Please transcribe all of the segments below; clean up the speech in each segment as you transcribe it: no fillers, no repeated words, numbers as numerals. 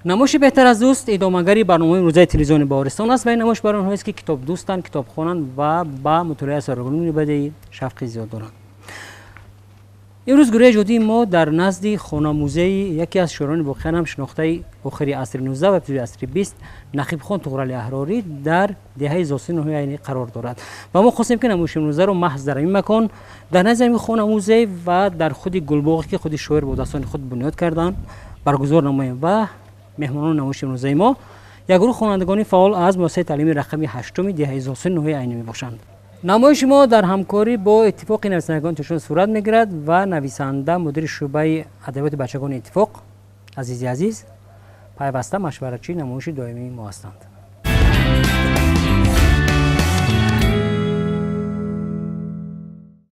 Намоиши беҳтар аз дӯст идомагари барномаи имрӯзаи телевизиони Баҳористон аст ва ин намоиш барои онҳоест, ки китобдӯстанд, китобхонанд ва ба мутолиаи асарҳои бадеӣ шавқи зиёд доранд. Имрӯз гурӯҳи эҷодии мо дар назди хонамузеи яке аз шоирони воқеан ҳам шинохтаи охири асри 19 ва ибтидои асри 20 Нақибхон Туғрали Аҳрорӣ дар деҳаи Зосин ноҳияи Айнӣ қарор дорад ва мо хостем, ки намоиши имрӯзаро маҳз дар ҳамин макон, дар назди ҳамин хонамузей ва дар худи гулбоғе, ки худи шоир бо дастони худ бунёд карданд, баргузор намоем. Ва меҳмонони намоиши имрӯзаи мо як гурӯҳ хонандагони фаъол аз муассисаи таълимии рақами ҳаштуми деҳаи Зосин ноҳияи Айнӣ мебошанд. Намоиши мо дар ҳамкорӣ бо Иттифоқи нависандагони Тоҷикистон сурат мегирад ва нависанда, мудири шӯъбаи адабиёти бачагони иттифоқ Азизи Азиз пайваста машваратчии намоиши доимии мо ҳастанд.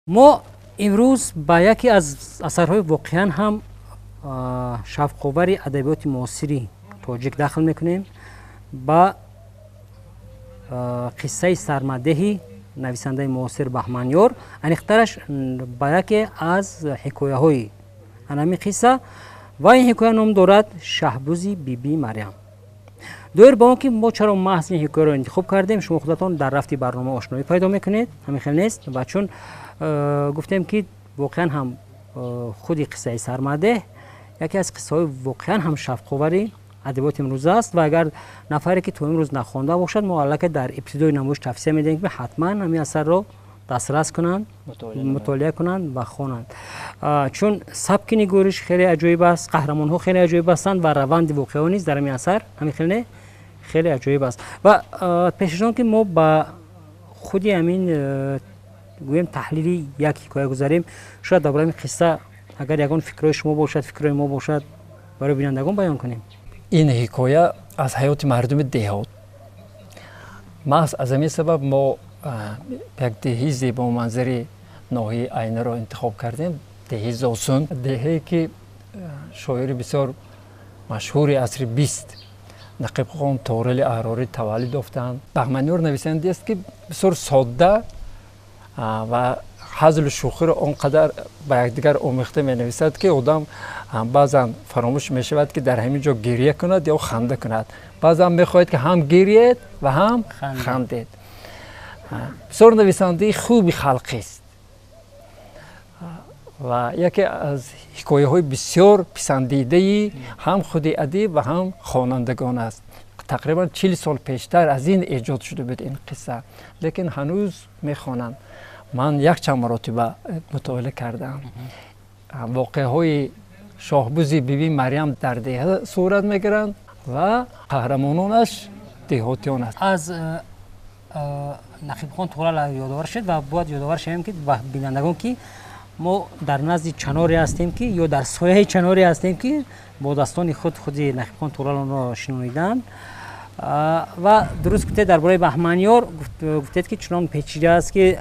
Мо имрӯз ба яке аз асарҳои воқеан ҳам шавқовари адабиёти муосири тоҷик дахл мекунем, ба қиссаи сармадеҳи нависандаи муосир Баҳманёр, аниқтараш ба яке аз ҳикояҳои анами қисса, ва ин ҳикоя ном дорад Шаҳбузи Биби Марьям. Доир ба он ки мо чаро маҳз ин ҳикояро интихоб кардем, шумо худатон дар рафти барнома ошноӣ пайдо мекунед, ҳамин хел нест? Ва чун гуфтем, ки воқеан ҳам худи қиссаи сармадеҳ яке аз қиссаҳои воқеан ҳам шавқовари адабиёти имрӯза аст ва агар нафаре, ки то имрӯз нахонда бошад, мо аллакай дар ибтидои намоиш тавсия медиҳем, ки ҳатман ҳамин асарро дастрас кунанд, мутолиа кунанд ва хонанд, чун сабки нигориш хеле аҷоиб аст, қаҳрамонҳо хеле аҷоиб ҳастанд ва раванди воқеаҳо низ дар ҳамин асар, ҳамин хел не, хеле аҷоиб аст. Ва пеш аз он ки мо ба худи ҳамин гӯем таҳлили як ҳикоя гузарем, шояд дар бораи ҳамин қисса агар ягон фикрҳои шумо бошад, фикрҳои мо бошад, барои бинандагон баён кунем. Ин ҳикоя аз ҳаёти мардуми деҳот. Маҳз аз ҳамин сабаб мо як деҳи зебоманзари ноҳияи Айниро интихоб кардем, деҳи Зосун, деҳае ки шоири бисёр машҳури асри 20 Нақибхон Туғрали Аҳрорӣ таваллуд ёфтанд. Баҳманёр нависандест, ки бисёр содда ва ҳазлу шӯхиро он қадар ба якдигар омехта менависад, ки одам баъзан фаромӯш мешавад, ки дар ҳамин ҷо гирья кунад ё ханда кунад. Баъзан мехоҳед, ки ҳам гирьед ва ҳам хандед. Бисёр нависандаи хуби халқист ва яке аз ҳикояҳои бисёр писандидаи ҳам худи адиб ва ҳам хонандагон аст. Тақрибан 40 сол пештар аз ин эҷод шуда буд ин қисса, лекин ҳанӯз мехонанд. Ман якчанд маротиба мутолиа кардам. Воқеаҳои шоҳбузи Биби Марьям дар деҳа сурат мегиранд ва қаҳрамононаш деҳотиён аст. Аз Нақибхон Туғрал ёдовар шуд ва бояд ёдовар шавем, ки ба бинандагон, ки мо дар назди чаноре ҳастем, ки ё дар сояи чаноре ҳастем, ки бо дастони худ худи Нақибхон Туғрал онро шинониданд. Ва дуруст гуфтед дар бораи Баҳманёр, гуфтед, ки чунон печида аст, ки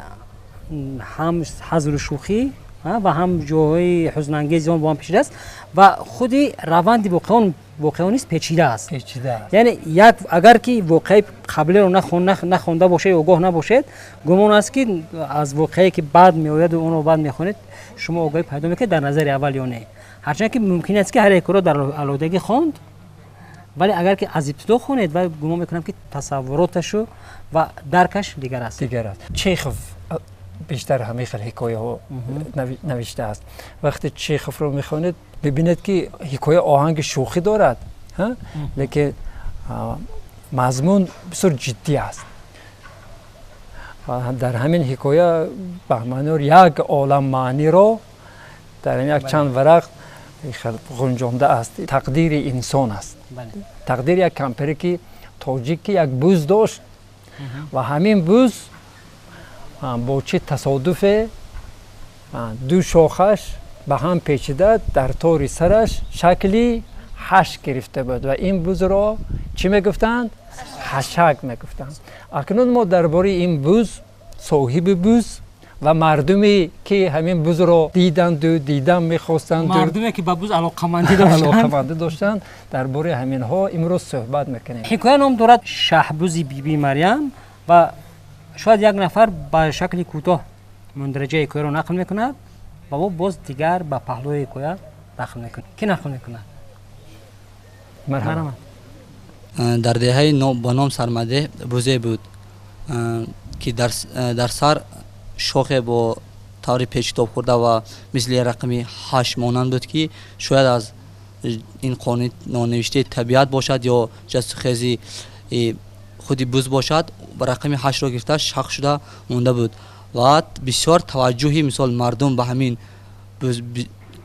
ҳам ҳазлу шӯхӣ ва ҳам ҷоҳои ҳузнангези он бо ҳам печида аст ва худи раванди воқеаҳо низ печида аст. Яъне як агар ки воқеаи қаблиро нахонда бошед ё огоҳ набошед, гумон аст, ки аз воқеае, ки баъд меояду онро баъд мехонед, шумо огоҳӣ пайдо мекунед дар назари аввал ё не. Ҳарчанд ки мумкин аст, ки ҳар якро дар алоҳидагӣ хонд, вале агар ки аз ибтидо хонед, ва гумон мекунам, ки тасаввуроташу ва даркаш дигар аст. Дигар аст. Чехов бештар ҳамин хел ҳикояҳо навиштааст. Вақте Чеховро мехонед, мебинед, ки ҳикоя оҳанги шӯхӣ дорад, лекин мазмун бисёр ҷиддӣ аст. Дар ҳамин ҳикоя Баҳманёр як олам маъниро дар як чанд варақ ғунҷонда аст. Тақдири инсон аст, тақдири як кампире, ки тоҷик, ки як буз дошт ва ҳамин буз бо чӣ тасодуфе ду шохаш ба ҳам печида, дар тори сараш шакли ҳаш гирифта буд ва ин бузро чӣ мегуфтанд? Ҳашак мегуфтанд. Акнун мо дар бораи ин буз, соҳиби буз ва мардуме, ки ҳамин бузро диданду дидан мехостанду, мардуме, ки ба буз алоқамандӣ доштанд, алоқамандӣ доштанд, дар бораи ҳаминҳо имрӯз суҳбат мекунем. Ҳикоя ном дорад Шаҳбузи Биби Марьям ва шояд як нафар ба шакли кӯтоҳ мундариҷаи ҳикояро нақл мекунад ва мо боз дигар ба паҳлӯи ҳикоя дахл мекунем. Кӣ нақл мекунад? Марҳамат. Дар деҳаи ба ном Сармадеҳ бузе буд, ки дар сар шохе бо таври печитоб хӯрда ва мисли рақами 8 монанд буд, ки шояд аз ин қонуни нонавиштаи табиат бошад ё ҷастухези худи буз бошад, рақами 8-ро гирифта шах шуда монда буд ва бисёр таваҷҷӯҳи мисол мардум ба ҳамин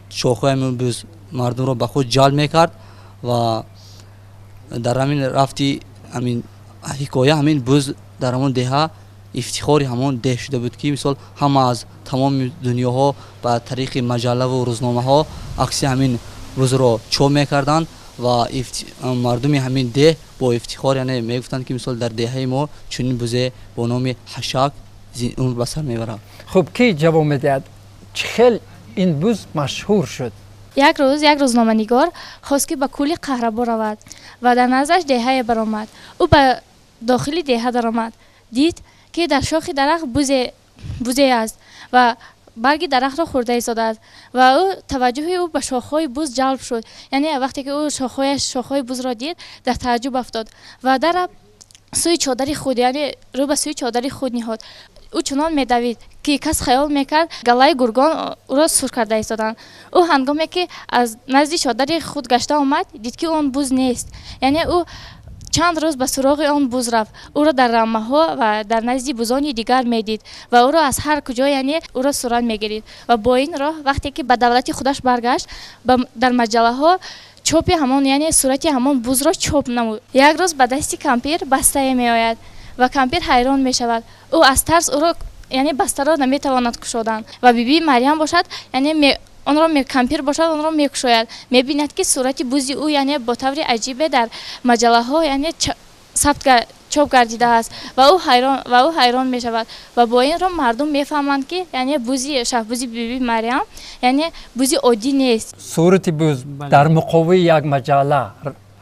шохҳои ҳамин буз мардумро ба худ ҷалб мекард. Ва дар ҳамин рафти ҳамин ҳикоя ҳамин буз дар ҳамон деҳа ифтихори ҳамон деҳ шуда буд, ки мисол ҳама аз тамоми дунёҳо ба тариқи маҷаллаву рӯзномаҳо акси ҳамин бузро чоп мекарданд ва мардуми ҳамин деҳ бо ифтихор яъне мегуфтанд, ки мисол дар деҳаи мо чунин бузе бо номи Ҳашак умр ба сар мебарад. Хуб, ки ҷавоб медиҳад, чӣ хел ин буз машҳур шуд? Як рӯз як рӯзноманигор хост, ки ба кӯли Қаҳрабо равад ва дар наздаш деҳае баромад. Ӯ ба дохили деҳа даромад, дид, ки дар шохи дарахт бузе аст ва барги дарахтро хӯрда истодааст ва ӯ таваҷҷӯҳи ӯ ба шохҳои буз ҷалб шуд. Яъне вақте ки ӯ шохҳои бузро дид, дар тааҷҷуб афтод ва дара сӯи чодари худ, яъне рӯ ба сӯи чодари худ ниҳод. Ӯ чунон медавид, ки кас хаёл мекард, галаи гургон ӯро сур карда истоданд. Ӯ ҳангоме ки аз назди чодари худ гашта омад, дид, ки он буз нест. Яъне ӯ чанд рӯз ба суроғи он буз рафт, ӯро дар рамаҳо ва дар назди бузони дигар медид ва ӯро аз ҳар куҷо, яъне ӯро сурат мегирид. Ва бо ин роҳ, вақте ки ба давлати худаш баргашт, дар маҷаллаҳо чопи ҳамон, яъне сурати ҳамон бузро чоп намуд. Як рӯз ба дасти кампир бастае меояд ва кампир ҳайрон мешавад. Ӯ аз тарс ӯро, яъне бастаро наметавонад кушодан ва бибии Марьям бошад, яъне онро, кампир бошад, онро мекушояд, мебинад, ки сурати бузи ӯ, яъне бо таври аҷибе дар маҷаллаҳо, яъне сабт чоп гардидааст ва ӯ ҳайрон мешавад. Ва бо ин роҳ мардум мефаҳманд, ки яъне бузи шаҳбузи биби Марьям, яъне бузи оддӣ нест. Сурати буз дар муқоваи як маҷалла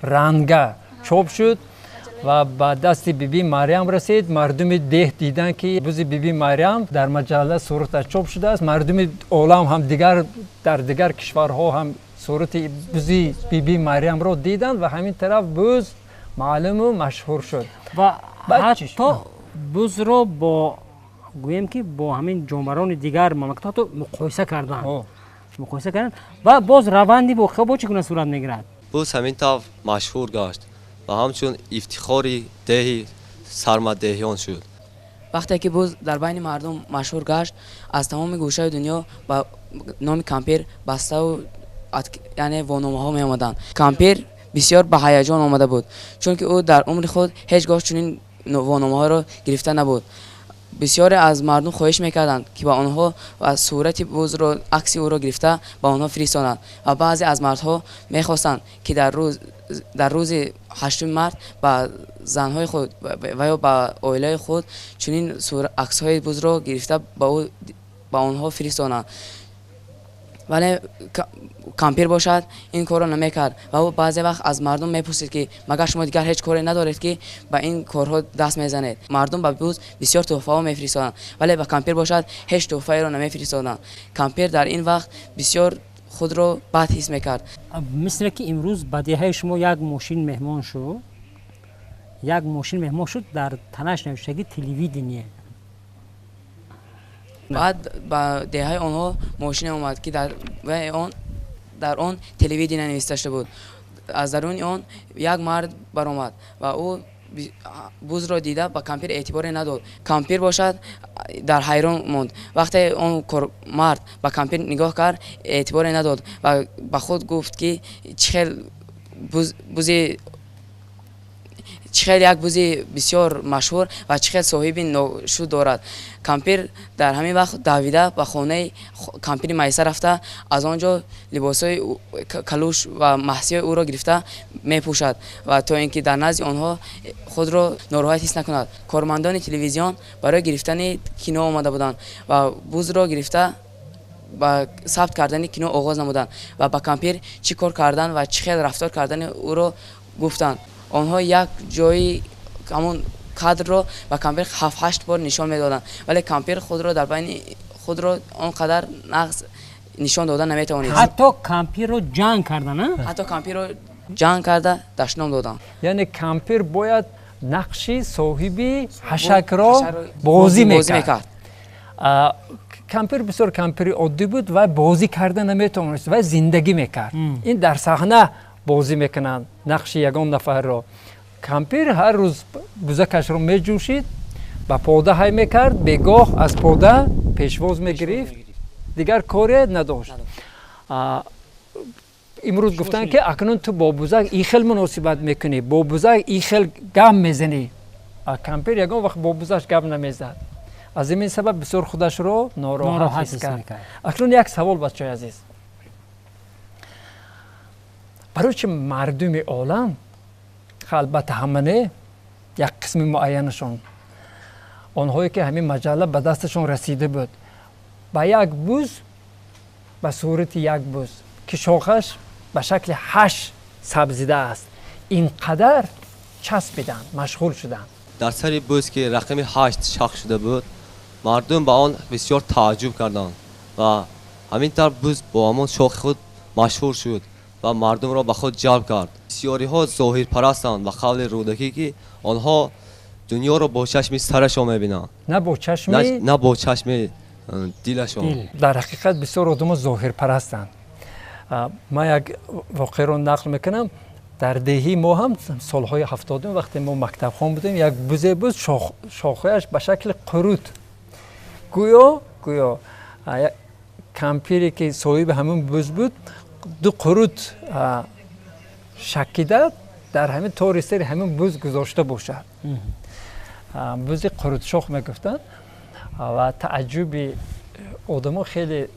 ранга чоп шуд ва ба дасти биби Марьям расид. Мардуми деҳ диданд, ки бузи биби Марьям дар маҷалла сураташ чоп шудааст. Мардуми олам ҳам, дигар дар дигар кишварҳо ҳам сурати бузи биби Марьямро диданд ва ҳамин тараф буз маълуму машҳур шуд. Ва ҳатто бузро бо, гӯем ки, бо ҳамин ҷонварони дигар мамлакатҳо ҳатто муқоиса карданд. Ва боз раванди воқеа бо чӣ гуна сурат мегирад? Буз ҳамин тавр машҳур гашт ва ҳамчун ифтихори деҳи Сармадеҳиён шуд. Вақте ки буз дар байни мардум машҳур гашт, аз тамоми гӯшаи дунё ба номи кампир баставу, яъне вономаҳо меомаданд. Кампир бисёр ба ҳаяҷон омада буд, чунки ӯ дар умри худ ҳеҷ гоҳ чунин вономаҳоро гирифта набуд. Бисёре аз мардум хоҳиш мекарданд, ки ба онҳо сурати бузро, акси ӯро гирифта ба онҳо фиристонанд ва баъзе аз мардҳо мехостанд, ки дар рӯзи 8-уми март ба занҳои худ ва ё ба оилаи худ чунин аксҳои бузро гирифта ба онҳо фиристонанд. Вале кампир бошад, ин корро намекард ва ӯ баъзе вақт аз мардум мепурсид, ки магар шумо дигар ҳеҷ коре надоред, ки ба ин корҳо даст мезанед? Мардум ба буз бисёр тӯҳфаҳо мефиристоданд, вале ба кампир бошад, ҳеҷ тӯҳфаеро намефиристоданд. Кампир дар ин вақт бисёр худро бад ҳис мекард. Мисле ки имрӯз ба деҳаи шумо як мошин меҳмон шуд, як мошин меҳмон шуд, дар танаш навиштагӣ «телевидение». Баъд ба деҳаи онҳо мошине омад, ки дар он «телевидение» нависта шуда буд. Аз даруни он як мард баромад ва ӯ бузро дида, ба кампир эътиборе надод. Кампир бошад, дар ҳайрон монд. Вақте он мард ба кампир нигоҳ кард, эътиборе надод ва ба худ гуфт, ки чӣ хел бузи, чӣ хел як бузи бисёр машҳур ва чӣ хел соҳиби ношуд дорад. Кампир дар ҳамин вақт давида ба хонаи кампири майса рафта, аз он ҷо либосҳои калуш ва маҳсиҳои ӯро гирифта мепӯшад ва то ин ки дар назди онҳо худро нороҳат ҳис накунад. Кормандони телевизион барои гирифтани кино омада буданд ва бузро гирифта, ба сабт кардани кино оғоз намуданд ва ба кампир чӣ кор кардан ва чӣ хел рафтор кардани ӯро гуфтанд. Онҳо як ҷои ҳамон кадрро ба кампир ҳафт-ҳашт бор нишон медоданд, вале кампир худро дар байни худро он қадар нағз нишон дода наметавонист. Ҳатто кампирро ҷанг кардан. Ҳатто кампирро Ҷанг карда дашном доданд. Яъне кампир бояд нақши соҳиби ҳашакро бозӣ мекард. Кампир бисёр кампири оддӣ буд ва бозӣ карда наметавонист ва зиндагӣ мекард. Ин дар саҳна бозӣ мекунанд нақши ягон нафарро. Кампир ҳар рӯз бузакашро меҷӯшид, ба пода ҳай мекард, бегоҳ аз пода пешвоз мегирифт, дигар коре надошт. Имрӯз гуфтанд, ки акнун ту бо бузак ин хел муносибат мекунӣ, бо бузак ин хел гап мезанӣ. Кампир ягон вақт бо бузаш гап намезад. Аз ин сабаб бисёр худашро нороҳат ҳис кард. Акнун як савол, бачаҳои азиз: барои чи мардуми олам, албатта ҳама не, як қисми муайянашон, онҳое ки ҳамин маҷалла ба дасташон расида буд, ба як буз, ба сурати як буз, ки шохаш ба шакли ҳашт сабзидааст, ин қадар часпиданд, машғул шуданд? Дар сари буз, ки рақами 8 шах шуда буд, мардум ба он бисёр тааҷҷуб карданд ва ҳамин тавр буз бо ҳамон шохи худ машҳур шуд ва мардумро ба худ ҷалб кард. Бисёриҳо зоҳирпарастанд, ба қавли Рӯдакӣ, ки онҳо дунёро бо чашми сарашон мебинанд, на бо чашми на бо чашми дилашон. Дар ҳақиқат бисёр одамо зоҳирпарастанд. Ман як воқеаро нақл мекунам. Дар деҳии мо ҳам солҳои 70-ум, вақте мо мактабхон будем, як бузе буд, шохҳояш ба шакли қурут. Гӯё кампире, ки соҳиби ҳамин буз буд, ду қурут шакида дар ҳамин тори сари ҳамин буз гузошта бошад. Бузи қурутшох мегуфтанд ва тааҷҷуби одамо хеле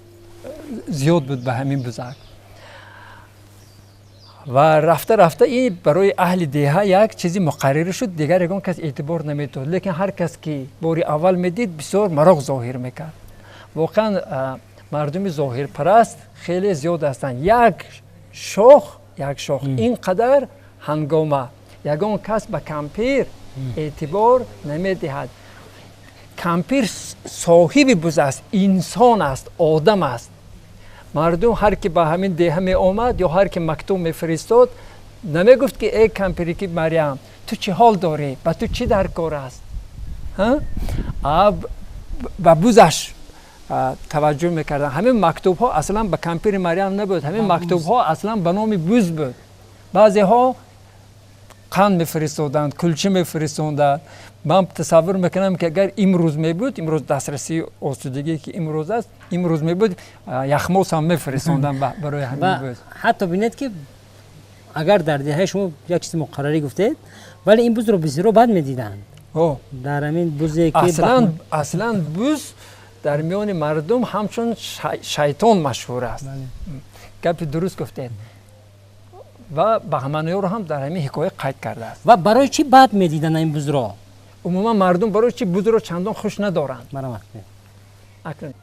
зиёд буд ба ҳамин бузак. Ва рафта рафта ин барои аҳли деҳа як чизи муқаррирӣ шуд, дигар ягон кас эътибор намедод, лекин ҳар кас ки бори аввал медид, бисёр мароқ зоҳир мекард. Воқеан, мардуми зоҳирпараст хеле зиёд ҳастанд. Як шох ин қадар ҳангома, ягон кас ба кампир эътибор намедиҳад. Кампир соҳиби буз аст, инсон аст, одам аст. Мардум, ҳар ки ба ҳамин деҳа меомад ё ҳар ки мактуб мефиристод, намегуфт, ки эй кампирики Марьям, ту чӣ ҳол дорӣ, ба ту чӣ дар кор аст? Ба бузаш таваҷҷӯҳ мекарданд. Ҳамин мактубҳо аслан ба кампири Марьям набуд, ҳамин мактубҳо аслан ба номи буз буд. Баъзеҳо қанд мефиристоданд, кулча мефиристоданд. Ман тасаввур мекунам, ки агар имрӯз мебуд, имрӯз дастрасии осудагие ки имрӯз аст, имрӯз мебуд, яхмос ҳам мефиристоданд барои ҳамин буз. Ҳатто бинед, ки агар дар деҳаи шумо як чизи муқаррарӣ гуфтед, вале ин бузро бисёро бад медиданд. Дар ҳамин бузе ки Аслан буз дар миёни мардум ҳамчун шайтон машҳур аст. Гапи дуруст гуфтед ва Баҳманиёро ҳам дар ҳамин ҳикоя қайд кардааст. Ва барои чӣ бад медиданд ин бузро? Умуман, мардум барои чӣ бузро чандон хуш надоранд?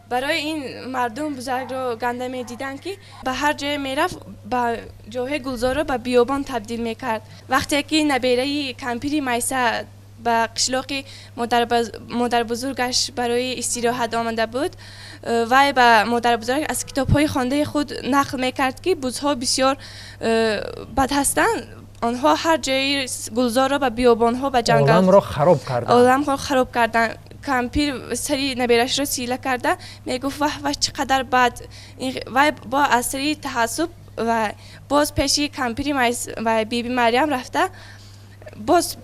Барои ин мардум бузакро ганда медиданд, ки ба ҳар ҷое мерафт, ба ҷоҳои гулзорро ба биёбон табдил мекард. Вақте ки набераи кампири Майса ба қишлоқи модарбузургаш барои истироҳат омада буд, вай ба модарбузург аз китобҳои хондаи худ нақл мекард, ки бузҳо бисёр бад ҳастанд, онҳо ҳар ҷои гулзорро ба биёбонҳо, ба ҷангал Оламро хароб карданд. Оламро хароб карданд. Кампир сари наберашро сила карда мегуфт: «Ваҳ, ваҳ, чӣ қадар бад!» Вай бо аз сари таҳассуб ва боз пеши кампири ва биби Марьям рафта, боз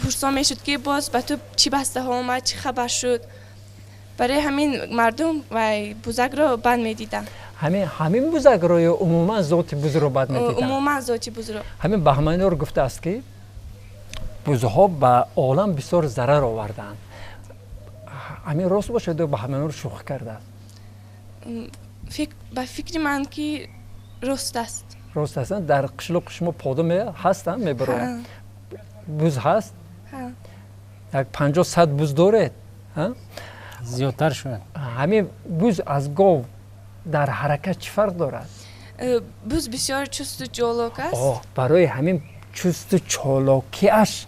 пурсон мешуд, ки боз ба ту чӣ бастаҳо омад, чӣ хабар шуд. Барои ҳамин мардум вай бузакро бад медиданд. Ҳамин бузакро ё умуман зоти бузро бад медиданд? Умуман зоти бузро. Ҳамин Баҳманиёр гуфтааст, ки бузҳо ба олам бисёр зарар оварданд. Ҳамин рост бошад ё Баҳманиёр шӯхӣ кардааст? Ба фикри ман, ки рост аст. Рост аст. Дар қишлоқи шумо пода ҳастанд, мебарояд, буз ҳаст? Як 50-100 буз доред? Зиёдтар шояд. Ҳамин буз аз гов дар ҳаракат чӣ фарқ дорад? Буз бисёр чусту чолок аст. Барои ҳамин чусту чолокиаш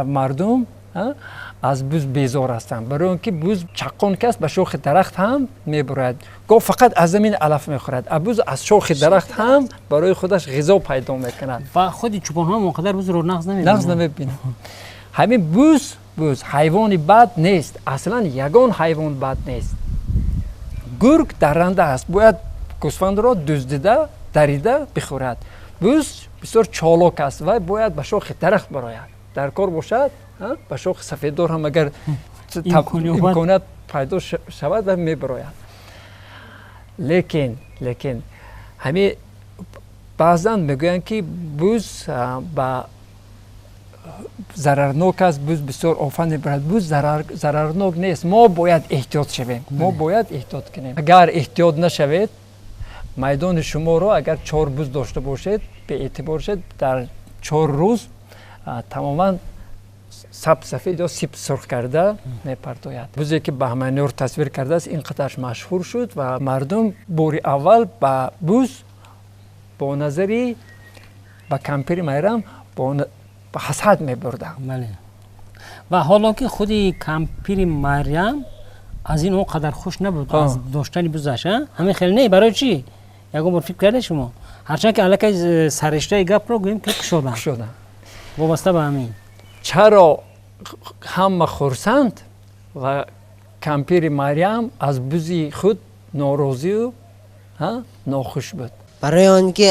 мардум Аз буз безор ҳастанд, барои он ки буз чаққон ки аст, ба шохи дарахт ҳам мебурояд, гоҳ фақат аз замин алаф мехӯрад, а буз аз шохи дарахт ҳам барои худаш ғизо пайдо мекунад. Ва худи чӯпонҳо он қадар бузро нағз намебинанд. Нағз намебинанд. Ҳамин буз ҳайвони бад нест, аслан ягон ҳайвон бад нест. Гург дарранда аст, бояд гӯсфандро дуздида, дарида бихӯрад. Буз бисёр чолок аст ва бояд ба шохи дарахт барояд. Дар кор бошад, ба шохи сафеддор ҳам агар имконият пайдо шавад ва мебарояд. Лекин ҳамин баъзан мегӯянд, ки буз ба зарарнок аст, буз бисёр офат мебарад. Буз зарарнок нест, мо бояд эҳтиёт шавем, мо бояд эҳтиёт кунем. Агар эҳтиёт нашавед, майдони шуморо агар 4 буз дошта бошед, беэътибор шед, дар 4 рӯз тамоман саб сафед ё сиб сурх карда мепартояд. Бузе ки Баҳманёр тасвир кардааст, ин қадарш машҳур шуд ва мардум бори аввал ба буз бо назари ба кампири Майрам бо ҳасад мебурданд. Ва ҳоло ки худи кампири Марьям аз ин он қадар хуш набуд аз доштани бузаш, ҳамин хеле не. Барои чӣ? Ягон бор фикр карда шумо? Ҳарчанд ки аллакай сарриштаи гапро гӯем ки кушоданд, вобаста ба ҳамин. Чаро ҳама хурсанд ва кампири Марьям аз бузи худ норозию нохуш буд? Барои он ки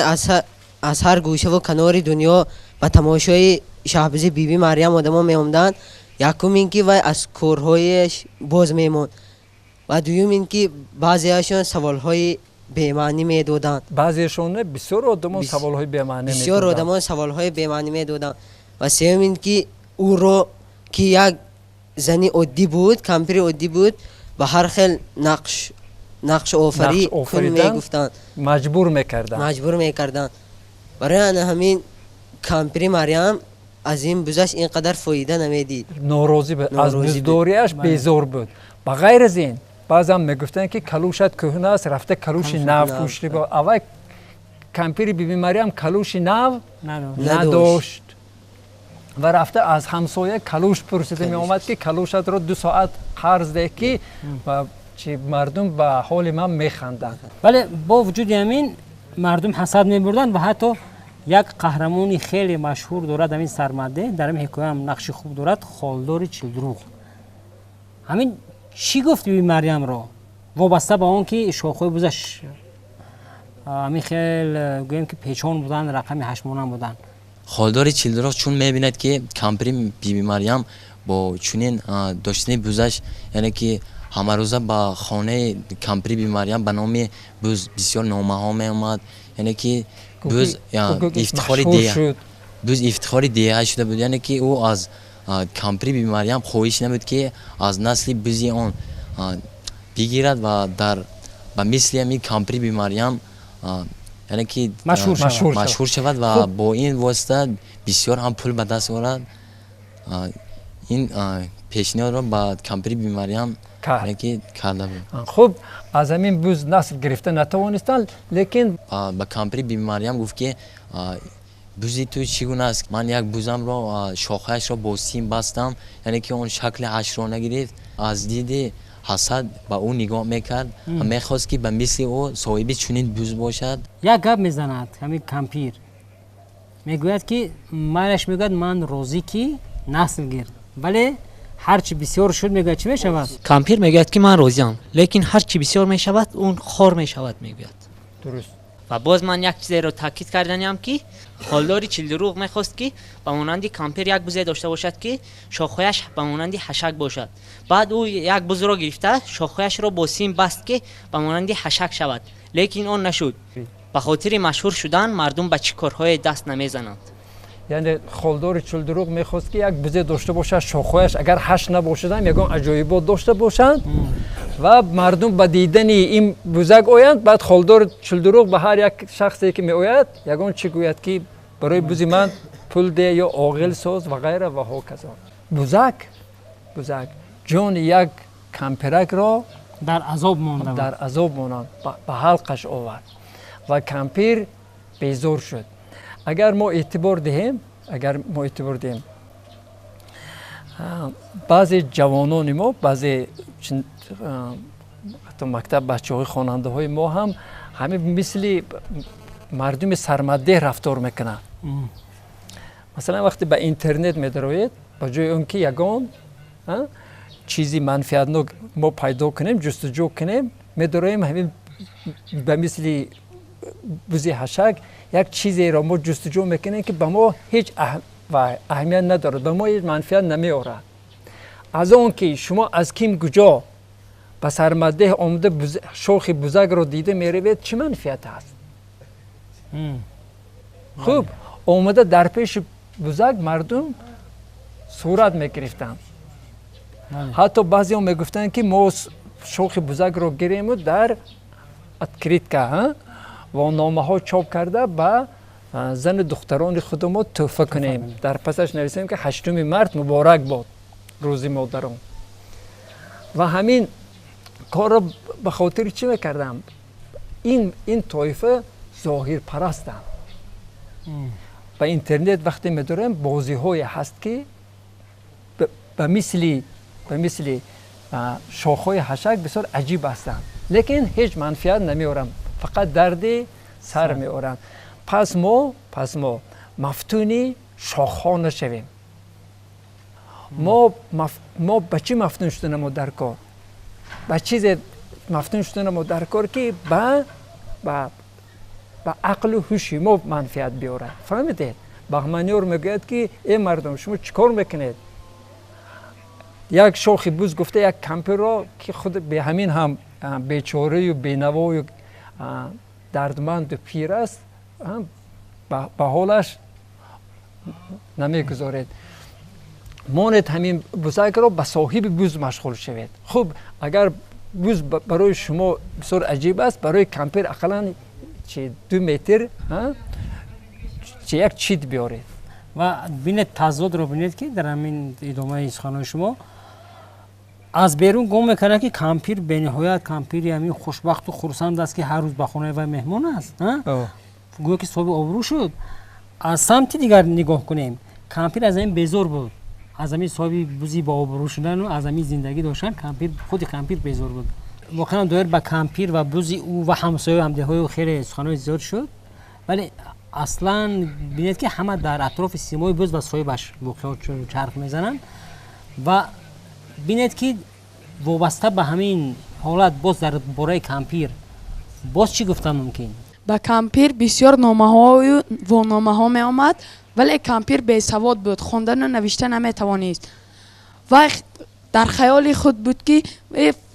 аз ҳар гӯшаву канори дунё ба тамошои шаҳбузи Биби Марьям одамо меомаданд, якум ин ки вай аз корҳояш боз мемонд ва дуюм ин ки баъзеашон саволҳои бемаънӣ медоданд. Баъзеашон не, бисёр одамон саволҳои бемаънӣ медоданд. Бисёр одамон саволҳои бемаънӣ медоданд. Ва сеюм ин ки ӯро, ки як зани оддӣ буд, кампири оддӣ буд, ба ҳар хел нақшофарӣ кун мегуфтанд, маҷбур мекарданд. Маҷбур мекарданд. Барои ана ҳамин кампири Марьям аз ин бузаш ин қадар фоида намедид. Норозӣ буд, аз буздориаш безор буд. Ба ғайр аз ин баъзан мегуфтанд, ки калӯшат кӯҳна аст, рафта калӯши нав пӯшида бо. Аввал кампири Биби Марьям калӯши нав надошт ва рафта аз ҳамсоя калӯш пурсида меомад, ки калӯшатро 2 соат қарз деҳ, ки чи мардум ба ҳоли ман механданд. Вале бо вуҷуди ҳамин мардум ҳасад мебурданд ва ҳатто як қаҳрамони хеле машҳур дорад ҳамин Сармадде, дар ҳамин ҳикоя ҳам нақши хуб дорад, холдори Чилдурӯғ. Ҳамин чӣ гуфт Биби Марьямро вобаста ба он ки шохҳои бузаш ҳамин хел гӯем ки печон буданд, рақами ҳаштмонанд буданд? Холдори Чилдурӯғ чун мебинад, ки кампири Биби Марьям бо чунин доштани бузаш, яъне ки ҳамарӯза ба хонаи кампири Биби Марьям ба номи буз бисёр номаҳо меомад, яъне ки буз ифтихори деҳа шуда буд, яъне ки ӯ аз кампири Биби Марьям хоҳиш набуд, ки аз насли бузи он бигирад ва ба мисли ҳамин кампири Биби Марьям, яъне ки машҳур шавад ва бо ин восита бисёр ҳам пул ба даст орад. Ин пешниҳодро ба кампири Биби Марьям карда буд. Хуб, аз ҳамин буз насл гирифта натавонистанд, лекин ба кампири Биби Марьям гуфт, ки бузи ту чӣ гуна аст? Ман як бузамро шохаашро бо сим бастам, яъне ки он шакли ҳаштро нагирифт. Аз диди ҳасад ба ӯ нигоҳ мекард ва мехост, ки ба мисли ӯ соҳиби чунин буз бошад. Як гап мезанад ҳамин кампир, мегӯяд, ки майлаш, мегӯяд, ман розӣ ки насл гир, вале ҳарчи бисёр шуд, мегӯяд, чӣ мешавад? Кампир мегӯяд, ки ман розиам, лекин ҳарчи бисёр мешавад, он хор мешавад, мегӯяд. Дуруст. Ва боз ман як чизеро таъкид карданиам, ки холдори Чилдурӯғ мехост, ки ба монанди кампир як бузе дошта бошад, ки шохҳояш ба монанди ҳашак бошад. Баъд ӯ як бузро гирифта шохҳояшро бо сим баст, ки ба монанди ҳашак шавад, лекин он нашуд. Ба хотири машҳур шудан мардум ба чӣ корҳое даст намезананд. Яъне холдори Чилдурӯғ мехост, ки як бузе дошта бошад, шохҳояш агар ҳашт набошадам, ягон аҷоибот дошта бошанд ва мардум ба дидани ин бузак оянд. Баъд холдори Чилдурӯғ ба ҳар як шахсе ки меояд, ягон чӣ гӯяд, ки барои бузи ман пул де ё оғил соз ва ғайра ва ҳоказо. Бузак ҷони як кампиракро дар азоб монда, дар азоб монанд, ба ҳалқаш овард ва кампир безор шуд. Агар мо эътибор диҳем, Баъзе ҷавонони мо, баъзе ҳатто мактаб бачаҳои хонандаҳои мо ҳам ҳамин мисли мардуми сармаддеҳ рафтор мекунанд. Масалан, вақте ба интернет медароед, ба ҷои он ки ягон чизи манфиатнок мо пайдо кунем, ҷустуҷӯ кунем, медароем ҳамин ба мисли бузи ҳашак як чизеро мо ҷустуҷӯ мекунем, ки ба мо ҳеҷ аҳамият надорад, ба мо ҳеҷ манфиат намеорад. Аз он ки шумо аз ким куҷо ба сармаддеҳ омада шохи бузакро дида меравед, чӣ манфиат аст? Хуб, омада дар пеши бузак мардум сурат мегирифтанд. Ҳатто баъзеҳо мегуфтанд, ки мо шохи бузакро гирему дар открытка ва номаҳо чоп карда ба зану духтарони худамо тӯҳфа кунем, дар пасаш нависем, ки 8 март муборак бод, рӯзи модарон. Ва ҳамин корро ба хотири чӣ мекардам? Ин тоифа зоҳирпарастанд. Ба интернет вақте медорем, бозиҳое ҳаст, ки ба мисли шохҳои ҳашак бисёр аҷиб ҳастанд, лекин ҳеҷ манфиат намеоранд, фақат дарди сар меоранд. Пас мо мафтуни шохҳо нашавем. Мо ба чӣ мафтун шуданамо дар кор? Ба чизе мафтун шуданамо дар кор, ки ба ақлу ҳуши мо манфиат биёрад. Фаҳмидед? Баҳманиёр мегӯяд, ки э мардум, шумо чӣ кор мекунед? Як шохи буз гуфта як кампирро, ки худ ҳамин ҳам бечораю бенавою дардманду пир аст, ба ҳолаш намегузоред. Монед ҳамин бузакро, ба соҳиби буз машғул шавед. Хуб, агар буз барои шумо бисёр аҷиб аст, барои кампир ақаллан чи 2 метр чи як чит биёред. Ва бинед, тазодро бинед, ки дар ҳамин идомаи суханои шумо аз берун гум мекунад, ки кампир бениҳоят кампири ҳамин хушбахту хурсанд аст, ки ҳар рӯз ба хонаи вай меҳмон аст, гӯё ки соҳиби обрӯ шуд. Аз самти дигар нигоҳ кунем, кампир аз ҳамин безор буд, аз ҳамин соҳиби бузи ба обрӯ шудану аз ҳамин зиндагӣ доштан худи кампир безор буд. Воқеан доир ба кампир ва бузи ӯ ва ҳамсояю ҳамдеҳҳои ӯ хеле суханои зиёд шуд, вале аслан бинед, ки ҳама дар атрофи симои буз ва соҳибаш воқеаҳо чарх мезананд. Ва бинед, ки вобаста ба ҳамин ҳолат боз дар бораи кампир боз чӣ гуфтан мумкин? Ба кампир бисёр номаҳою вономаҳо меомад, вале кампир бесавод буд, хондану навишта наметавонист. Вай дар хаёли худ буд, ки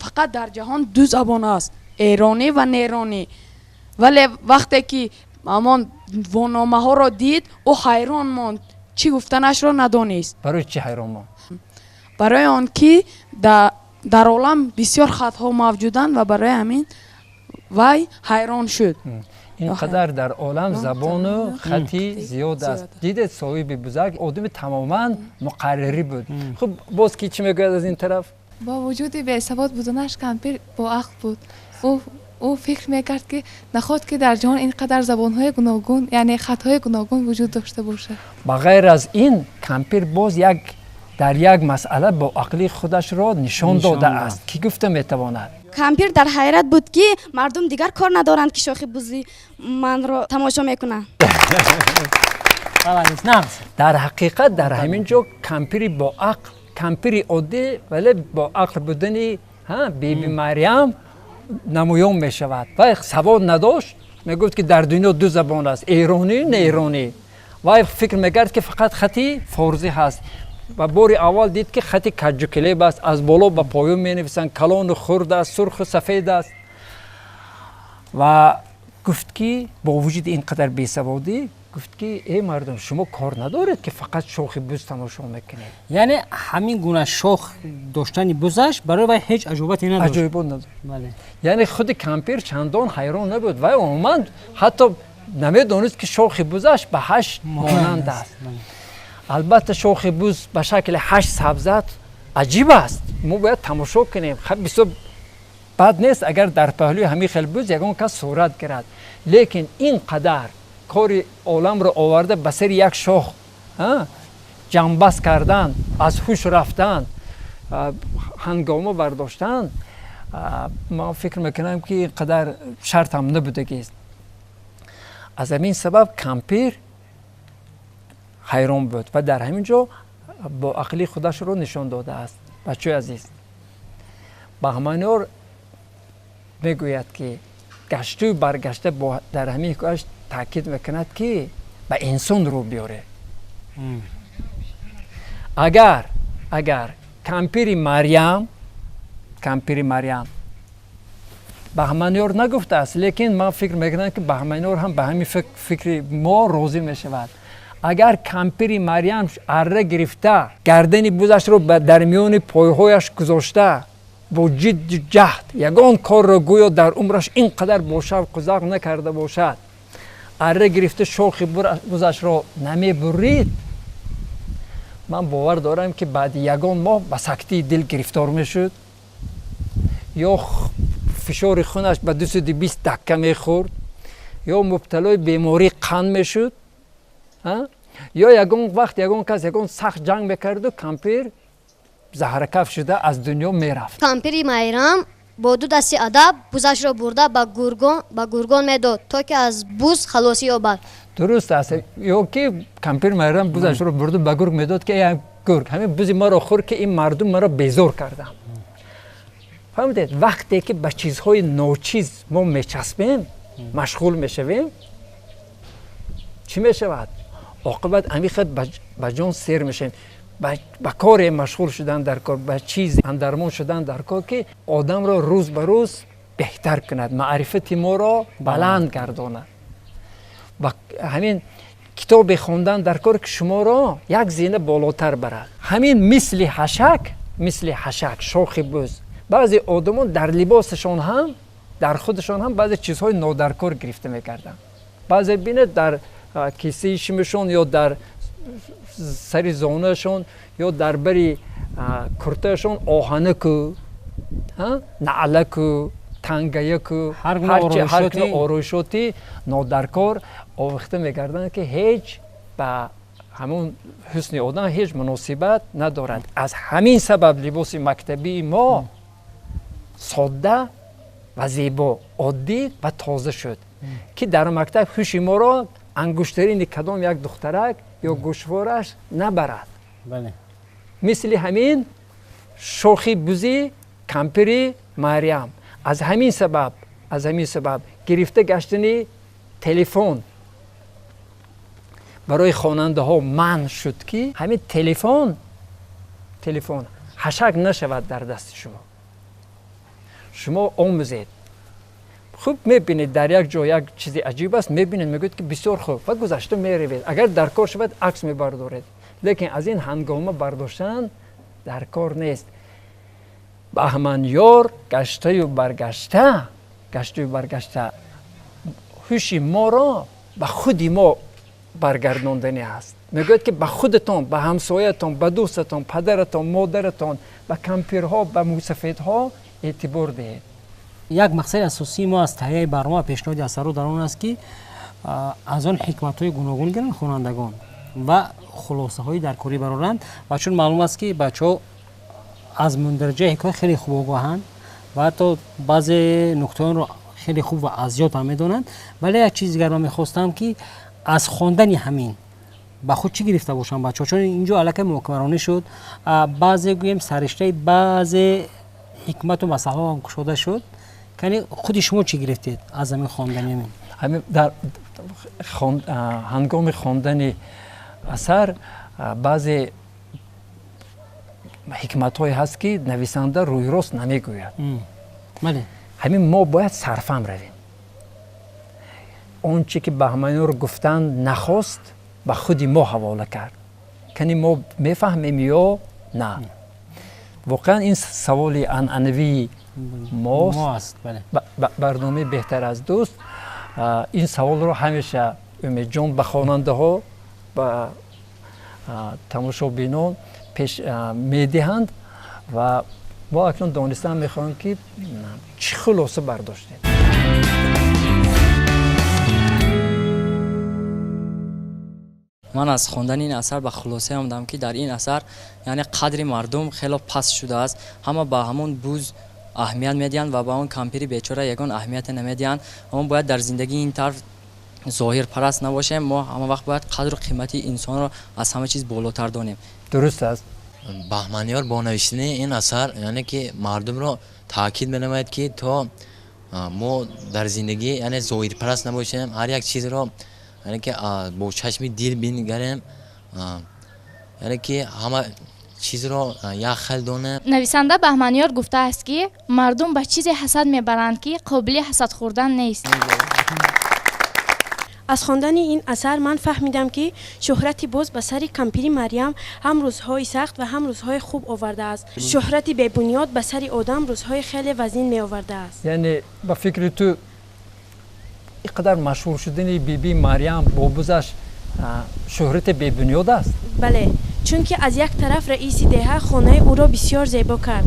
фақат дар ҷаҳон ду забон аст, эронӣ ва неронӣ. Вале вақте ки ҳамон вономаҳоро дид, ӯ ҳайрон монд, чӣ гуфтанашро надонист. Барои чӣ ҳайрон монд? Барои он ки дар олам бисёр хатҳо мавҷуданд ва барои ҳамин вай ҳайрон шуд. Ин қадар дар олам забону хати зиёд аст. Дидед, соҳиби бузак одами тамоман муқаррарӣ буд. Хуб, боз ки чӣ мегӯяд аз ин тараф? Бо вуҷуди бесавод буданаш кампир боақл буд. Ӯ фикр мекард, ки наход ки дар ҷаҳон ин қадар забонҳои гуногун, яъне хатҳои гуногун вуҷуд дошта бошад. Ба ғайр аз ин, кампир боз дар як масъала бо ақли худашро нишон додааст, ки гуфта метавонад. Кампир дар ҳайрат буд, ки мардум дигар кор надоранд, ки шохи бузи манро тамошо мекунанд. Дар ҳақиқат дар ҳамин ҷо кампири боақл, кампири оддӣ, вале бо ақл будани биби Марьям намоён мешавад. Вай савод надошт, мегуфт, ки дар дунё ду забон аст, эронӣ, неронӣ. Вай фикр мекард, ки фақат хати форзӣ ҳаст. Ва бори аввал дид, ки хати каҷукилеб аст, аз боло ба поён менависанд, калону хурд аст, сурху сафед аст. Ва гуфт, ки бо вуҷуди ин қадар бесаводӣ, гуфт, ки эй мардум, шумо кор надоред, ки фақат шохи буз тамошо мекунед. Яъне ҳамин гуна шох доштани бузаш барои вай ҳеҷ аҷоибате надошт. Аҷоибот надошт. Яъне худи кампир чандон ҳайрон набуд. Вай умуман ҳатто намедонист, ки шохи бузаш ба ҳашт монанд аст. Албатта шохи буз ба шакли ҳашт сабзат аҷиб аст, мо бояд тамошо кунем. Бисёр бад нест, агар дар паҳлӯи ҳамин хел буз ягон кас сурат гирад, лекин ин қадар кори оламро оварда ба сари як шох Ҷамъбаст кардан, аз ҳуш рафтан, ҳангома бардоштан, ман фикр мекунам, ки ин қадар шарт ҳам набудагист. Аз ҳамин сабаб кампир ҳайрон буд ва дар ҳамин ҷо бо ақлии худашро нишон додааст. Бачаҳои азиз, Баҳманёр мегӯяд, ки гашту баргашта дар ҳамин ҳикояш таъкид мекунад, ки ба инсон рӯ биёре. Агар кампири Марьям, Баҳманёр нагуфтааст, лекин ман фикр мекунам, ки Баҳманёр ҳам ба ҳамин фикри мо розӣ мешавад, агар кампири Марьям арра гирифта, гардани бузашро дар миёни пойҳояш гузошта, бо ҷидду ҷаҳд, ягон корро гӯё дар умраш ин қадар бо шавқу завқ накарда бошад, арра гирифта, шохи бузашро намебурид, ман бовар дорам, ки баъди ягон моҳ ба сактии дил гирифтор мешуд ё фишори хунаш ба 220 дакка мехӯрд, ё мубталои бемории қанд мешуд, ё ягон вақт ягон кас ягон сахт ҷанг мекарду кампир заҳракаф шуда аз дунё мерафт. Кампири Майрам бо ду дасти адаб бузашро бурда ба гургон медод, то ки аз буз халосӣ ёбад. Дуруст аст. Ё ки кампир Майрам бузашро бурда ба гург медод, ки эй гург, ҳамин бузи маро хӯр, ки ин мардум маро безор карданд. Фаҳмидед, вақте ки ба чизҳои ночиз мо мечаспем, машғул мешавем, чӣ мешавад оқибат? Амихел ба ҷон сер мешавем. Ба коре машғул шудан дар кор, ба чиз андармон шудан дар кор, ки одамро рӯз ба рӯз беҳтар кунад, маърифати моро баланд гардонад. Ба ҳамин китобе хондан дар кор, ки шуморо як зина болотар барад. Ҳамин мисли ҳашак шохи буз, баъзе одамон дар либосашон ҳам, дар худашон ҳам баъзе чизҳои нодаркор гирифта мекарданд. Баъзе бинед, дар кисаи шимашон ё дар сари зонашон ё дар бари куртаашон оҳанаку, наълаку, тангаяку, ҳар гуна ороишоти нодаркор овехта мекарданд, ки ҳеҷ ба ҳамон ҳусни одам ҳеҷ муносибат надорад. Аз ҳамин сабаб либоси мактабии мо содда ва зебо, оддӣ ва тоза шуд, ки дар мактаб ҳуши моро ангуштарини кадом як духтарак ё гӯшвораш набарад. Мисли ҳамин шохи бузи кампири Марьям. Аз ҳамин сабаб гирифта гаштани телефон барои хонандаҳо манъ шуд, ки ҳамин телефон ҳашак нашавад дар дасти шумо. Шумо омӯзед хуб, мебинед, дар як ҷо як чизи аҷиб аст, мебинед, мегӯед, ки бисёр хуб, ва гузашта меравед. Агар дар кор шавад, акс мебардоред, лекин аз ин ҳангома бардоштан дар кор нест. Баҳманёр гаштаю баргашта ҳуши моро ба худи мо баргардонданӣ аст. Мегӯяд, ки ба худатон, ба ҳамсоятон, ба дӯстатон, падаратон, модаратон, ба кампирҳо, ба мӯйсафедҳо эътибор диҳед. Як мақсади асосии мо аз таҳияи барнома ва пешниҳоди асарҳо дар он аст, ки аз он ҳикматҳои гуногун гиранд хонандагон ва хулосаҳои даркорӣ бароранд. Ва чун маълум аст, ки бачаҳо аз мундариҷаи ҳикоя хеле хуб огоҳанд ва ҳатто баъзе нуктаҳоро хеле хуб ва аз ёд ҳам медонанд, вале як чизи дигар ман мехостам, ки аз хондани ҳамин ба худ чӣ гирифта бошанд бачаҳо, чун инҷо аллакай муҳокимаронӣ шуд, баъзе гӯем сарриштаи баъзе ҳикмату масъалаҳо ҳам кушода шуд. Кани, худи шумо чӣ гирифтед аз ҳамин хондани ҳамин? Дар ҳангоми хондани асар баъзе ҳикматҳое ҳаст, ки нависанда рӯйрост намегӯяд. Ҳамин мо бояд сарфаҳм равем. Он чӣ ки Баҳманёр гуфтан нахост, ба худи мо ҳавола кард. Кани, мо мефаҳмем ё на? Воқеан, ин саволи анъанавии мост. Барномаи «Беҳтар аз дӯст» ин саволро ҳамеша, Умедҷон, ба хонандаҳо, ба тамошобинон пеш медиҳанд ва мо акнун донистан мехоҳем, ки чӣ хулоса бардоштем. Ман аз хондани ин асар ба хулоса омадам, ки дар ин асар яъне қадри мардум хело паст шудааст. Ҳама ба ҳамон буз аҳамият медиҳанд ва ба он кампири бечора ягон аҳамияте намедиҳанд. Мо бояд дар зиндагӣ ин тарф зоҳирпараст набошем. Мо ҳама вақт бояд қадру қимати инсонро аз ҳама чиз болотар донем. Дуруст аст. Баҳманиёр бо навиштани ин асар, яъне ки мардумро таъкид менамояд, ки то мо дар зиндагӣ, яъне зоҳирпараст набошем, ҳар як чизро, яъне ки бо чашми дил бингарем, яъне ки ҳама чизро як хел донем. Нависанда Баҳманиёр гуфтааст, ки мардум ба чизе ҳасад мебаранд, ки қобили ҳасад хӯрдан нест. Аз хондани ин асар ман фаҳмидам, ки шӯҳрати буз ба сари кампири Марьям ҳам рӯзҳои сахт ва ҳам рӯзҳои хуб овардааст. Шӯҳрати бебунёд ба сари одам рӯзҳои хеле вазин меовардааст. Яъне ба фикри ту, ин қадар машҳур шудани Биби Марьям бо бузаш шӯҳрати бебунёд аст? Бале, чунки аз як тараф раиси деҳа хонаи ӯро бисёр зебо кард,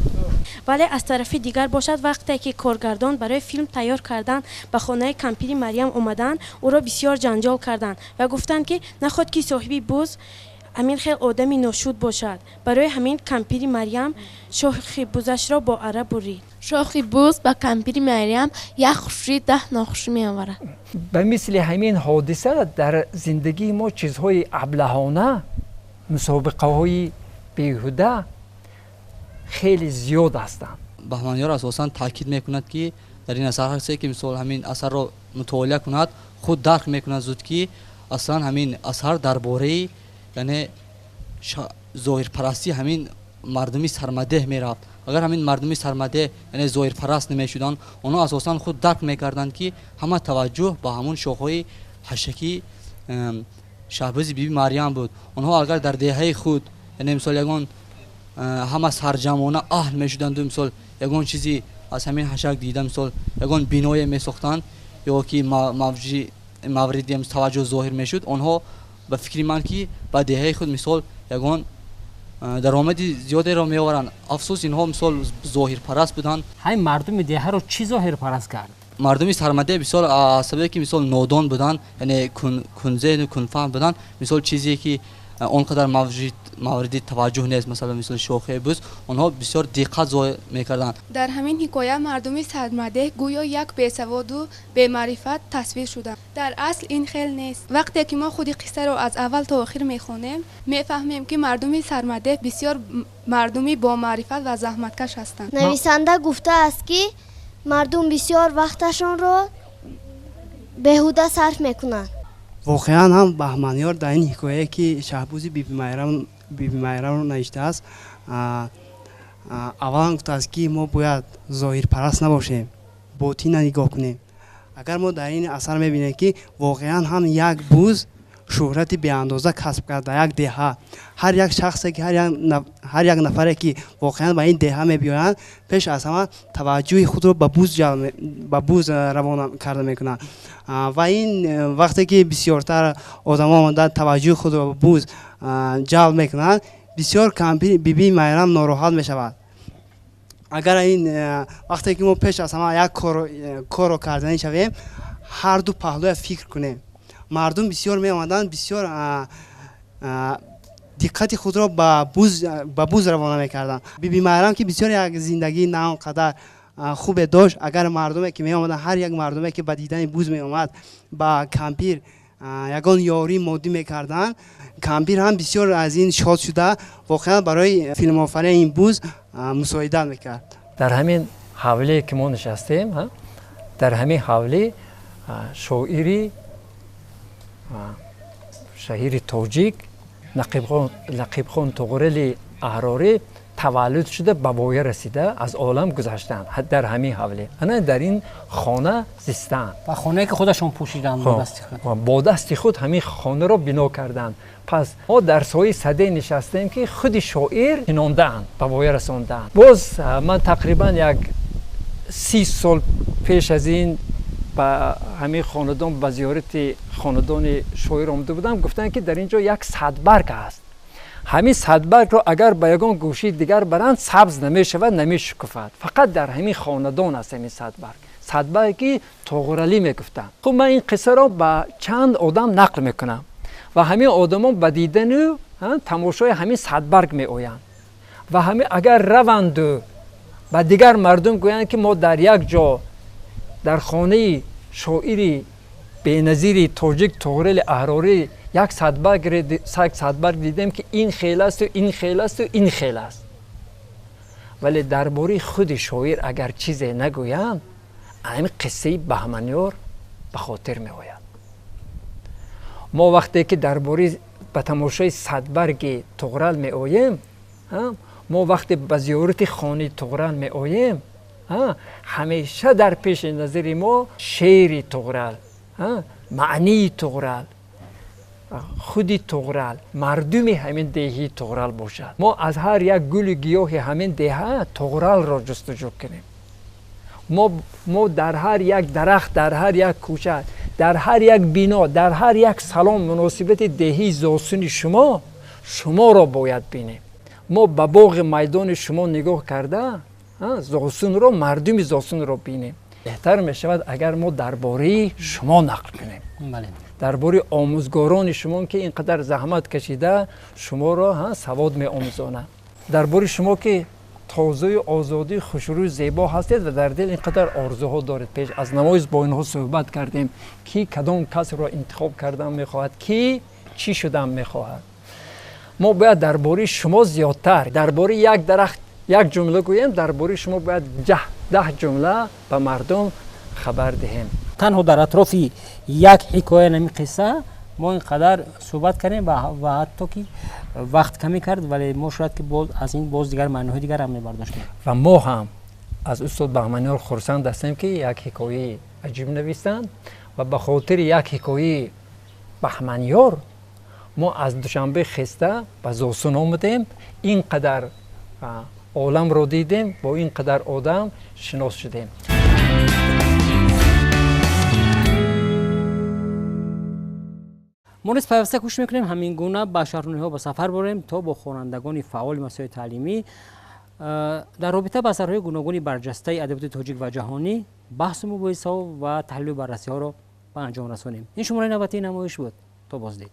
вале аз тарафи дигар бошад, вақте ки коргардон барои филм тайёр кардан ба хонаи кампири Марьям омаданд, ӯро бисёр ҷанҷол карданд ва гуфтанд, ки наход ки соҳиби буз ҳамин хел одами ношуд бошад. Барои ҳамин кампири Марьям шохи бузашро бо ара бурид. Шохи буз ба кампири Марьям як хушӣ, 10 нохушӣ меоварад. Ба мисли ҳамин ҳодиса дар зиндагии мо чизҳои аблаҳона, мусобиқаҳои беҳуда хеле зиёд ҳастанд. Баҳманиёр асосан таъкид мекунад, ки дар ин асар ҳар ки мисол ҳамин асарро мутолиа кунад, худ дарк мекунад зуд, ки аслан ҳамин асар дар бораи, яъне зоҳирпарастии ҳамин мардуми сармадеҳ мерафт. Агар ҳамин мардуми сармадеҳ, яъне зоҳирпараст намешуданд, онҳо асосан худ дарк мекарданд, ки ҳама таваҷҷӯҳ ба ҳамон шохҳои ҳашакӣ шаҳбузи Биби Марьям буд. Онҳо агар дар деҳаи худ, яъне мисол ягон ҳама сарҷамъона аҳл мешуданду, мисол ягон чизи аз ҳамин ҳашак дида, мисол ягон биное месохтанд ё ки мавриди таваҷҷӯҳ зоҳир мешуд, онҳо ба фикри ман, ки ба деҳаи худ мисол ягон даромади зиёдеро меоваранд. Афсӯс, инҳо мисол зоҳирпараст буданд. Ҳамин мардуми деҳаро чӣ зоҳирпараст кард? Мардуми сармадеҳ бисёр аз сабабе ки мисол нодон буданд, яъне кунзеҳну кунфаҳм буданд, мисол чизе ки он қадар мавриди таваҷҷӯҳ нест, масалан мисол шохаи буз, онҳо бисёр диққат зоҳир мекарданд. Дар ҳамин ҳикоя мардуми сармадеҳ гӯё як бесаводу бемаърифат тасвир шуданд. Дар асл ин хел нест. Вақте ки мо худи қиссаро аз аввал то охир мехонем, мефаҳмем, ки мардуми сармадеҳ бисёр мардуми бомаърифат ва заҳматкаш ҳастанд. Нависанда гуфтааст, ки мардум бисёр вақташонро беҳуда сарф мекунанд. Воқеан ҳам Баҳманиёр дар ин ҳикояе, ки шаҳбузи Биби Майрамро навиштааст, аввалан гуфтааст, ки мо бояд зоҳирпараст набошем, ботинро нигоҳ кунем. Агар мо дар ин асар мебинем, ки воқеан ҳам як буз шӯҳрати беандоза касб кард дар як деҳа. Ҳар як шахсе ки, ҳар як нафаре ки воқеан ба ин деҳа мебиёянд, пеш аз ҳама таваҷҷӯҳи худро ба буз равона карда мекунанд. Ва ин вақте ки бисёртар одамо омада таваҷҷӯҳи худро ба буз ҷалб мекунанд, бисёр кампири Бибии Майрам нороҳат мешавад. Агар ин вақте ки мо пеш аз ҳама як корро карданӣ шавем, ҳарду паҳлӯя фикр кунем. Мардум бисёр меомаданд, бисёр диққати худро ба буз равона мекарданд. Биби Майрам, ки бисёр як зиндагии на он қадар хубе дошт, агар мардуме ки меомаданд, ҳар як мардуме ки ба дидани буз меомад, ба кампир ягон ёрии моддӣ мекарданд, кампир ҳам бисёр аз ин шод шуда, воқеан барои филмофарии ин буз мусоидат мекард. Дар ҳамин ҳавлие ки мо нишастем, дар ҳамин ҳавлӣ шоири шаҳири тоҷик Нақибхон Туғрили Аҳрорӣ таваллуд шуда, ба воя расида, аз олам гузаштанд. Дар ҳамин ҳавлӣ, ана дар ин хона зистанд. Ва хонае ки худашон пӯшиданд бо дасти худ. Бо дасти худ ҳамин хонаро бино карданд. Пас мо дар сояи саде нишастем, ки худи шоир шинондаанд, ба воя расондаанд. Боз ман тақрибан як 30 сол пеш аз ин ба ҳамин хонадон, ба зиёрати хонадони шоир омада будам. Гуфтанд, ки дар ин ҷо як садбарг аст. Ҳамин садбаргро агар ба ягон гӯшаи дигар баранд, сабз намешавад, намешукуфад. Фақат дар ҳамин хонадон аст ҳамин садбарг, садбарги Тоғуралӣ мегуфтанд. Хуб, ман ин қиссаро ба чанд одам нақл мекунам. Ва ҳамин одамон ба дидану тамошои ҳамин садбарг меоянд. Ва ҳамин агар раванду ба дигар мардум гӯянд, ки мо дар як ҷо дар хонаи шоири беназири тоҷик Тоғрили Аҳрорӣ як садбарг дидем, ки ин хел асту ин хел асту ин хел аст. Вале дар бораи худи шоир агар чизе нагӯянд, ҳамин қиссаи Баҳманёр ба хотир меояд. Мо вақте ки дар бораи ба тамошои садбарги Туғрал меоем, мо вақте ба зиёрати хонаи Туғрал меоем, ҳамеша дар пеши назари мо шеъри Туғрал, маънии Туғрал, худи Туғрал, мардуми ҳамин деҳии Туғрал бошад. Мо аз ҳар як гулу гиёҳи ҳамин деҳа Туғралро ҷустуҷӯ кунем. Мо дар ҳар як дарахт, дар ҳар як кӯча, дар ҳар як бино, дар ҳар як салом муносибати деҳии зосуни шумо, шуморо бояд бинем. Мо ба боғи майдони шумо нигоҳ карда зосунро, мардуми зосунро бинем. Беҳтар мешавад агар мо дар бораи шумо нақл кунем, дар бораи омӯзгорони шумо, ки ин қадар заҳмат кашида шуморо савод меомӯзонанд, дар бораи шумо, ки тозаю озодии хушрӯю зебо ҳастед ва дар дил ин қадар орзуҳо доред. Пеш аз намоиш бо инҳо суҳбат кардем, ки кадом касро интихоб кардан мехоҳад, ки чӣ шудан мехоҳад. Мо бояд дар бораи шумо зиёдтар, дар бораи як дарахт як ҷумла гӯем, дар бораи шумо бояд 10 ҷумла ба мардум хабар диҳем. Танҳо дар атрофи як ҳикоя, нами қисса, мо ин қадар суҳбат кардем ва ҳатто ки вақт камӣ кард, вале мо шояд ки боз аз ин боз дигар маъноҳои дигар ҳам мебардоштем. Ва мо ҳам аз устод Баҳманёр хурсанд ҳастем, ки як ҳикояи аҷиб навистанд ва ба хотири як ҳикояи Баҳманёр мо аз Душанбе хеста ба Зосун омадем, ин қадар оламро дидем, бо ин қадар одам шинос шудем. Мо низ пайваста кӯшиш мекунем ҳамин гуна ба шаҳрноиҳо ба сафар борем, то бо хонандагони фаъоли масоили таълимӣ дар робита ба асарҳои гуногуни барҷастаи адабиёти тоҷик ва ҷаҳонӣ баҳсу мубоҳисаҳо ва таҳлилу баррасиҳоро ба анҷом расонем. Ин шумораи навбатии намоиш буд. То боздид.